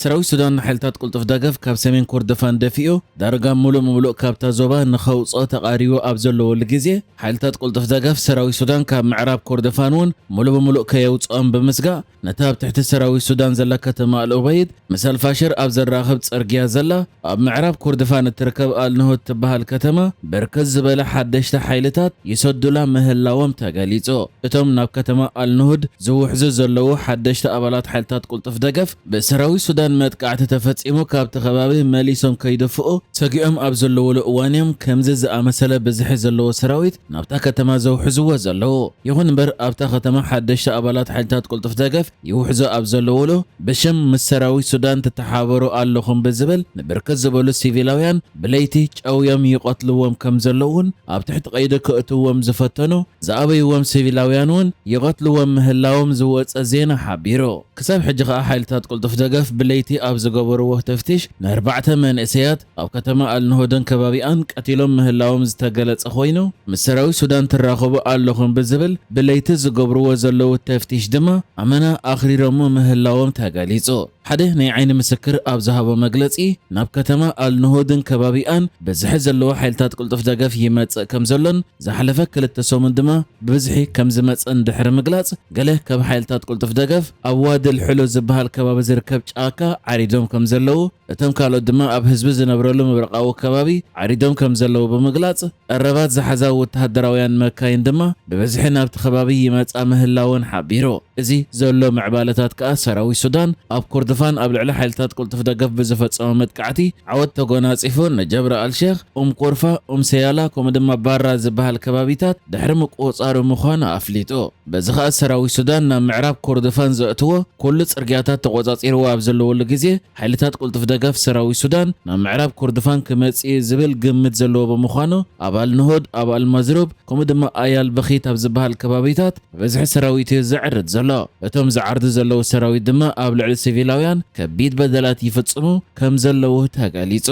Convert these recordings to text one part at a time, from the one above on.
ሰራዊት ሱዳን ንሓይልታት ቅልጡፍ ደገፍ ካብ ሰሜን ኮርዶፋን ደፊኡ ዳርጋ ሙሉእ ብምሉእ ካብታ ዞባ ንኸውፅኦ ተቓሪቡ ኣብ ዘለወሉ ግዜ፣ ሓይልታት ቅልጡፍ ደገፍ ሰራዊት ሱዳን ካብ ምዕራብ ኮርዶፋን እውን ሙሉእ ብምሉእ ከየውፅኦም ብምስጋእ፣ ነታ ኣብ ትሕቲ ሰራዊት ሱዳን ዘላ ከተማ ኣልኡበይድ ምስ ኣልፋሽር ኣብ ዘራኽብ ጽርግያ ዘላ፣ ኣብ ምዕራብ ኮርዶፋን እትርከብ ኣልንሁድ ትበሃል ከተማ ብርክት ዝበለ ሓደሽቲ ሓይልታት ይሰዱላ ምህላዎም ተገሊጹ። እቶም ናብ ከተማ ኣልንሁድ ዝውሕዙ ዘለዉ ሓደሽቲ ኣባላት ሓይልታት ቅልጡፍ ደገፍ ብሰራዊት ሱዳን መጥቃዕቲ ተፈጺሙ ካብቲ ከባቢ መሊሶም ከይደፍኡ ሰጊኦም ኣብ ዘለዉሉ እዋን እዮም ከምዚ ዝኣመሰለ ብዝሒ ዘለዎ ሰራዊት ናብታ ከተማ ዘውሕዝዎ ዘለዉ። ይኹን እምበር ኣብታ ከተማ ሓደሽቲ ኣባላት ሓይልታት ቅልጡፍ ደገፍ ይውሕዙ ኣብ ዘለዉሉ ብሽም ምስ ሰራዊት ሱዳን ትተሓባበሩ ኣለኹም ብዝብል ንብርክት ዝበሉ ሲቪላውያን ብለይቲ ጨውዮም ይቐትልዎም ከም ዘለዉን ኣብ ትሕቲ ቀይዲ ክእትዎም ዝፈተኑ ዝኣበይዎም ሲቪላውያን እውን ይቐትልዎም ምህላዎም ዝወፀ ዜና ሓቢሩ። ክሳብ ሕጂ ከኣ ሓይልታት ቅልጡፍ ደገፍ ብለይቲ ኣብ ዝገበርዎ ተፍቲሽ ንኣርባዕተ መንእሰያት ኣብ ከተማ ኣልንሆድን ከባቢኣን ቀቲሎም ምህላዎም ዝተገለጸ ኮይኑ፣ ምስ ሰራዊት ሱዳን ትራኸቡ ኣለኹም ብዝብል ብለይቲ ዝገብርዎ ዘለዉ ተፍቲሽ ድማ ኣመና ኣኽሪሮሞ ምህላዎም ተገሊጹ። ሓደ ናይ ዓይኒ ምስክር ኣብ ዝሃቦ መግለጺ፣ ናብ ከተማ ኣልንሆድን ከባቢኣን ብዝሒ ዘለዎ ሓይልታት ቅልጡፍ ደገፍ ይመጽእ ከም ዘሎን ዝሓለፈ ክልተ ሰሙን ድማ ብብዝሒ ከም ዝመጽእን ድሕሪ ምግላጽ፣ ገለ ካብ ሓይልታት ቅልጡፍ ደገፍ ኣብ ዋዲ ኣልሕሎ ዝበሃል ከባቢ ዝርከብ ጫካ ዓሪዶም ከም ዘለዉ፣ እቶም ካልኦት ድማ ኣብ ህዝቢ ዝነብረሉ ምብራቓዊ ከባቢ ዓሪዶም ከም ዘለዉ ብምግላጽ፣ ቀረባት ዝሓዛ ወተሃደራውያን መካይን ድማ ብብዝሒ ናብቲ ከባቢ ይመጻ ምህላወን ሓቢሩ። እዚ ዘሎ ምዕባለታት ከኣ ሰራዊት ሱዳን ኣብ ኮርዶፋን ኣብ ልዕሊ ሓይልታት ቅልጡፍ ደገፍ ብዝፈጸሞ መጥቃዕቲ ዓወት ተጎናጺፉ ንጀብራ ኣልሼኽ፣ ኡም ቆርፋ፣ ኡም ሰያላ ከምኡ ድማ ባራ ዝበሃል ከባቢታት ድሕሪ ምቁጽጻሩ ምዃኑ ኣፍሊጡ። በዚ ከኣ ሰራዊት ሱዳን ናብ ምዕራብ ኮርዶፋን ዘእትዎ ኩሉ ጽርግያታት ተቆጻጺርዎ ኣብ ዘለወሉ ግዜ ሓይልታት ቅልጡፍ ደገፍ ሰራዊት ሱዳን ናብ ምዕራብ ኮርዶፋን ክመጽእ እዩ ዝብል ግምት ዘለዎ ብምዃኑ ኣብ ኣልንሆድ፣ ኣብ ኣልማዝሩብ ከምኡ ድማ ኣያል በኺት ኣብ ዝበሃል ከባቢታት ብብዝሒ ሰራዊት እዩ ዘዕርድ ዘሎ። እቶም ዝዓርዱ ዘለዉ ሰራዊት ድማ ኣብ ልዕሊ ሲቪላውያን ከቢድ በደላት ይፍጽሙ ከም ዘለዉ ተገሊጹ።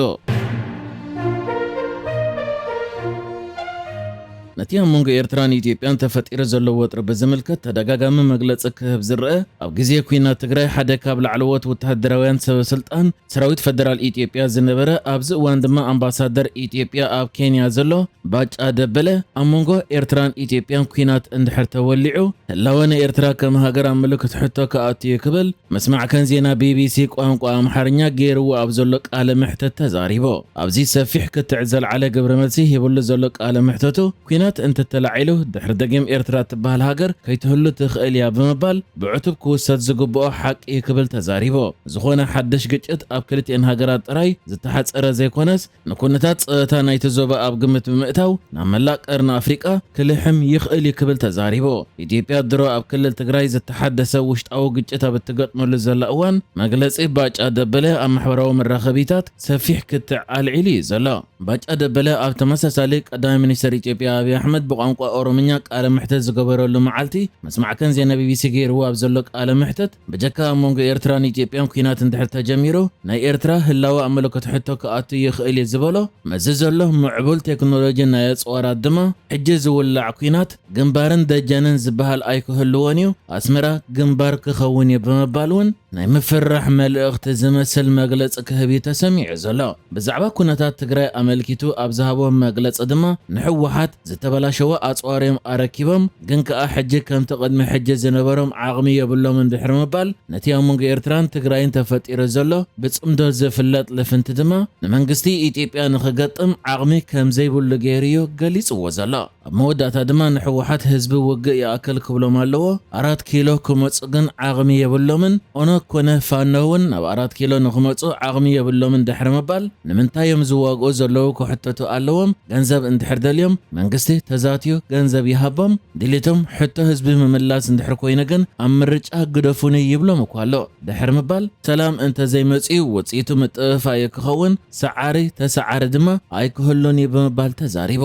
ነቲ ኣብ መንጎ ኤርትራን ኢትዮጵያን ተፈጢሩ ዘሎ ወጥሪ ብዝምልከት ተደጋጋሚ መግለጺ ክህብ ዝረአ፣ ኣብ ግዜ ኲናት ትግራይ ሓደ ካብ ላዕለዎት ወተሃደራውያን ሰበ ስልጣን ሰራዊት ፈደራል ኢትዮጵያ ዝነበረ፣ ኣብዚ እዋን ድማ ኣምባሳደር ኢትዮጵያ ኣብ ኬንያ ዘሎ ባጫ ደበለ፣ ኣብ መንጎ ኤርትራን ኢትዮጵያን ኲናት እንድሕር ተወሊዑ፣ ህላወ ንኤርትራ ከም ሃገር ኣብ ምልክት ሕቶ ክኣቱ እዩ ክብል፣ መስማዕከን ዜና ቢቢሲ ቋንቋ ኣምሓርኛ ገይርዎ ኣብ ዘሎ ቃለ መሕተት ተዛሪቡ። ኣብዚ ሰፊሕ ክትዕ ዘልዓለ ግብረ መልሲ ሂብሉ ዘሎ ቃለ መሕተቱ፣ ኲናት እንተተላዒሉ፣ ድሕሪ ደጊም ኤርትራ እትበሃል ሃገር ከይትህሉ ትኽእል እያ ብምባል፣ ብዕቱብ ክውሰድ ዝግብኦ ሓቂ እዩ ክብል ተዛሪቡ። ዝኾነ ሓድሽ ግጭት ኣብ ክልቲኤን ሃገራት ጥራይ ዝተሓጸረ ዘይኮነስ፣ ንኩነታት ጸጥታ ናይቲ ዞባ ኣብ ግምት ብምእታው፣ ናብ መላእ ቀርኒ ኣፍሪቃ ክልሕም ይኽእል እዩ ክብል ተዛሪቡ። ኢትዮጵያ ድሮ ኣብ ክልል ትግራይ ዝተሓደሰ ውሽጣዊ ግጭት ኣብ እትገጥመሉ ዘላ እዋን፣ መግለጺ ባጫ ደበለ ኣብ ማሕበራዊ መራኸቢታት ሰፊሕ ክትዕ ኣልዒሉ እዩ ዘሎ። ባጫ ደበለ ኣብ ተመሳሳሊ ቀዳማይ ሚኒስተር ኢትዮጵያ ኣብይ ኣሕመድ ብቋንቋ ኦሮምኛ ቃለ መሕተት ዝገበረሉ መዓልቲ፣ መስማዕከን ዜና ቢቢሲ ገይርዎ ኣብ ዘሎ ቃለ መሕተት፣ ብጀካ ኣብ መንጎ ኤርትራን ኢትዮጵያን ኲናት እንድሕር ተጀሚሩ፣ ናይ ኤርትራ ህላወ ኣብ ምልክት ሕቶ ክኣቱ ይኽእል እዩ ዝበሎ፣ ምስዚ ዘሎ ምዕቡል ቴክኖሎጂ ናይ ኣጽዋራት ድማ፣ ሕጂ ዝውላዕ ኲናት ግንባርን ደጀንን ዝበሃል ኣይክህልዎን እዩ፣ ኣስመራ ግንባር ክኸውን እዩ ብምባል እውን ናይ ምፍርራሕ መልእኽቲ ዝመስል መግለጺ ክህብ እዩ ተሰሚዑ ዘሎ። ብዛዕባ ኩነታት ትግራይ ኣመልኪቱ ኣብ ዝሃቦ መግለጺ ድማ፣ ንህወሓት ዝተበላሸወ ኣጽዋር እዮም ኣረኪቦም፣ ግን ከኣ ሕጂ ከምቲ ቅድሚ ሕጂ ዝነበሮም ዓቕሚ የብሎምን ድሕሪ ምባል፣ ነቲ ኣብ መንጎ ኤርትራን ትግራይን ተፈጢሩ ዘሎ ብጽምዶ ዝፍለጥ ልፍንቲ ድማ፣ ንመንግስቲ ኢትዮጵያ ንኽገጥም ዓቕሚ ከም ዘይብሉ ገይሩ እዩ ገሊጽዎ ዘሎ። ኣብ መወዳእታ ድማ ንህወሓት ህዝቢ ውግእ ይኣክል ክብሎም ኣለዎ። ኣራት ኪሎ ክመጹ ግን ዓቕሚ የብሎምን። ኦነግ ኮነ ፋኖ እውን ናብ ኣራት ኪሎ ንኽመጹ ዓቕሚ የብሎምን ድሕሪ ምባል፣ ንምንታይ እዮም ዝዋግኡ ዘለዉ ክሕተቱ ኣለዎም። ገንዘብ እንድሕር ደልዮም መንግስቲ ተዛትዩ ገንዘብ ይሃቦም። ድሌቶም ሕቶ ህዝቢ ምምላስ እንድሕር ኮይኑ ግን ኣብ ምርጫ ግደፉኒ ይብሎም እኳ ኣሎ። ድሕሪ ምባል፣ ሰላም እንተዘይመጽኡ ውጽኢቱ ምጥፍፋእ እዩ ክኸውን። ሰዓሪ ተሰዓሪ ድማ ኣይክህሉን እዩ ብምባል ተዛሪቡ።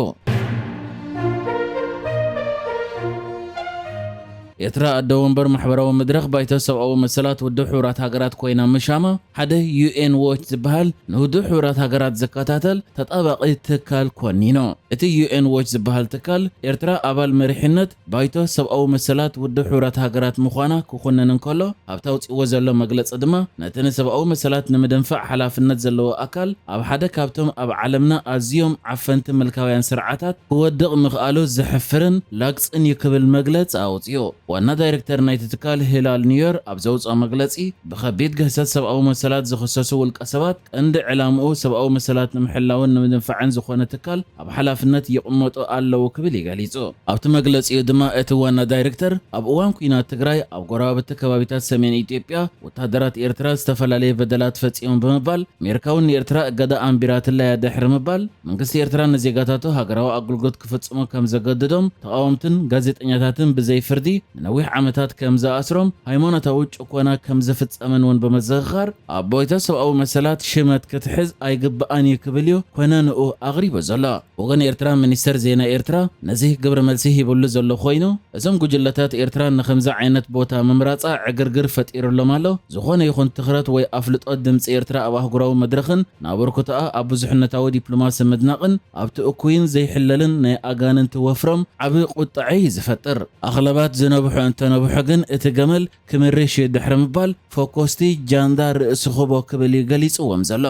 ኤርትራ ኣደ ወንበር ማሕበራዊ መድረኽ ባይቶ ሰብኣዊ መሰላት ውድብ ሕቡራት ሃገራት ኮይና ምሻማ፣ ሓደ ዩ ኤን ዎች ዝበሃል ንውድብ ሕቡራት ሃገራት ዝከታተል ተጣባቒ ትካል ኮኒኑ። እቲ ዩ ኤን ዎች ዝበሃል ትካል፣ ኤርትራ ኣባል መሪሕነት ባይቶ ሰብኣዊ መሰላት ውድብ ሕቡራት ሃገራት ምዃና ክኹንን እንከሎ፣ ኣብቲ ኣውጺእዎ ዘሎ መግለጺ ድማ፣ ነቲ ንሰብኣዊ መሰላት ንምድንፋዕ ሓላፍነት ዘለዎ ኣካል፣ ኣብ ሓደ ካብቶም ኣብ ዓለምና ኣዝዮም ዓፈንቲ ምልካውያን ስርዓታት ክወድቕ ምኽኣሉ ዘሕፍርን ላግጽን እዩ ክብል መግለጺ ኣውጺኡ። ዋና ዳይሬክተር ናይቲ ትካል ሂላል ኒዮር ኣብ ዘውጽኦ መግለጺ፣ ብኸቢድ ግህሰት ሰብኣዊ መሰላት ዝኽሰሱ ውልቀ ሰባት ቀንዲ ዕላምኡ ሰብኣዊ መሰላት ንምሕላውን ንምድንፋዕን ዝኾነ ትካል ኣብ ሓላፍነት ይቕመጡ ኣለዉ ክብል እዩ ገሊጹ። ኣብቲ መግለጺኡ ድማ እቲ ዋና ዳይሬክተር ኣብ እዋን ኲናት ትግራይ ኣብ ጎረባብቲ ከባቢታት ሰሜን ኢትዮጵያ ወታደራት ኤርትራ ዝተፈላለየ በደላት ፈጺሞም ብምባል፣ ኣሜሪካ እውን ንኤርትራ እገዳ ኣንቢራትላ'ያ ድሕሪ ምባል፣ መንግስቲ ኤርትራ ንዜጋታቱ ሃገራዊ ኣገልግሎት ክፍጽሙ ከም ዘገድዶም ተቓወምትን ጋዜጠኛታትን ብዘይ ፍርዲ ንነዊሕ ዓመታት ከም ዝኣስሮም፣ ሃይማኖታዊ ጭቆና ከም ዝፍጸምን እውን ብምዝኽኻር፣ ኣብ ባይቶ ሰብኣዊ መሰላት ሽመት ክትሕዝ ኣይግብኣን እዩ ክብል እዩ ኮነ ንኡ ኣቕሪቡ ዘሎ። ወገን ኤርትራ፣ ሚኒስተር ዜና ኤርትራ ነዚ ግብረ መልሲ ሂብሉ ዘሎ ኮይኑ፣ እዞም ጉጅለታት ኤርትራ ንኸምዚ ዓይነት ቦታ ምምራጻ ዕግርግር ፈጢሩሎም ኣሎ። ዝኾነ ይኹን ትኹረት ወይ ኣፍልጦ ድምጺ ኤርትራ ኣብ ኣህጉራዊ መድረኽን ንኣበርክቶኣ ኣብ ብዙሕነታዊ ዲፕሎማሲ ምድናቕን ኣብቲ እኩይን ዘይሕለልን ናይ ኣጋንንቲ ወፍሮም ዓቢ ቁጥዐ እዩ ዝፈጥር። ኣኽለባት ዝነብሑ እንተነብሑ ግን እቲ ገመል ክምርሽ እዩ ድሕሪ ምባል፣ ፈኮስቲ ጃንዳ ርእሲ ኹቦ ክብል እዩ ገሊጽዎም ዘሎ።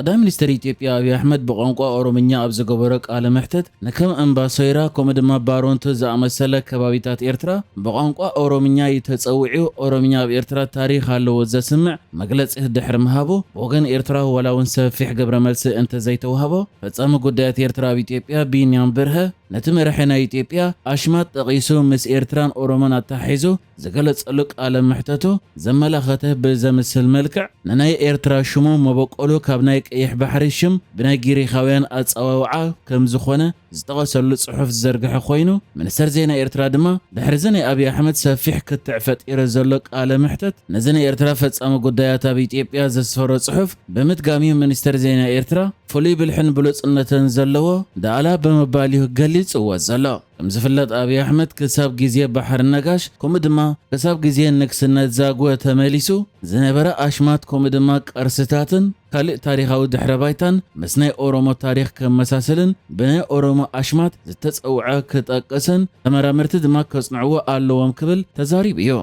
ቀዳማይ ሚኒስትር ኢትዮጵያ ኣብይ ኣሕመድ ብቋንቋ ኦሮምኛ ኣብ ዝገበሮ ቃለ መሕትት፣ ንከም እምባ ሶይራ ከምኡ ድማ ባሮንቱ ዝኣመሰለ ከባቢታት ኤርትራ ብቋንቋ ኦሮምኛ እዩ ተጸዊዑ፣ ኦሮምኛ ኣብ ኤርትራ ታሪኽ ኣለዎ ዘስምዕ መግለጺ ድሕሪ ምሃቡ፣ ብወገን ኤርትራ ዋላ እውን ሰፊሕ ግብረ መልሲ እንተዘይተዋህቦ፣ ፈጻሚ ጉዳያት ኤርትራ ኣብ ኢትዮጵያ ቢንያም ብርሀ፣ ነቲ መራሒ ናይ ኢትዮጵያ ኣሽማት ጠቒሱ ምስ ኤርትራን ኦሮሞን ኣተሓሒዙ ዝገለጸሉ ቃለ መሕተቱ ዘመላኸተ ብዘምስል መልክዕ፣ ንናይ ኤርትራ ሽሙ መበቆሉ ካብ ናይ ቀይሕ ባሕሪ ሽም ብናይ ጊሪኻውያን ኣጸዋውዓ ከም ዝኾነ ዝጠቐሰሉ ጽሑፍ ዝዘርግሐ ኮይኑ፣ ሚኒስተር ዜና ኤርትራ ድማ ድሕሪዚ ናይ ኣብይ ኣሕመድ ሰፊሕ ክትዕ ፈጢሩ ዘሎ ቃለ መሕተት፣ ነዚ ናይ ኤርትራ ፈጻሚ ጉዳያት ኣብ ኢትዮጵያ ዘስፈሮ ጽሑፍ ብምድጋም እዩ ሚኒስተር ዜና ኤርትራ ፍሉይ ብልሕን ብሉጽነትን ዘለዎ ዳእላ ብምባል እዩ ገሊጽዎ ዘሎ። ከም ዝፍለጥ ኣብይ ኣሕመድ ክሳብ ግዜ ባሕሪ ነጋሽ ከምኡ ድማ ክሳብ ግዜ ንግስነት ዛጉወ ተመሊሱ ዝነበረ ኣሽማት ከምኡ ድማ ቅርስታትን ካልእ ታሪኻዊ ድሕረ ባይታን ምስ ናይ ኦሮሞ ታሪኽ ከመሳስልን ብናይ ኦሮሞ ኣሽማት ዝተጸውዐ ክጠቅስን ተመራመርቲ ድማ ከጽንዕዎ ኣለዎም ክብል ተዛሪቡ እዩ።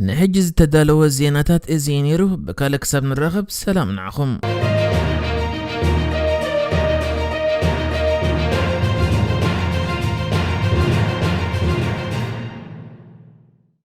ንሕጂ ዝተዳለወ ዜናታት እዚ እዩ ነይሩ። ብካልእ ክሳብ ንራኸብ ሰላም ንዓኹም።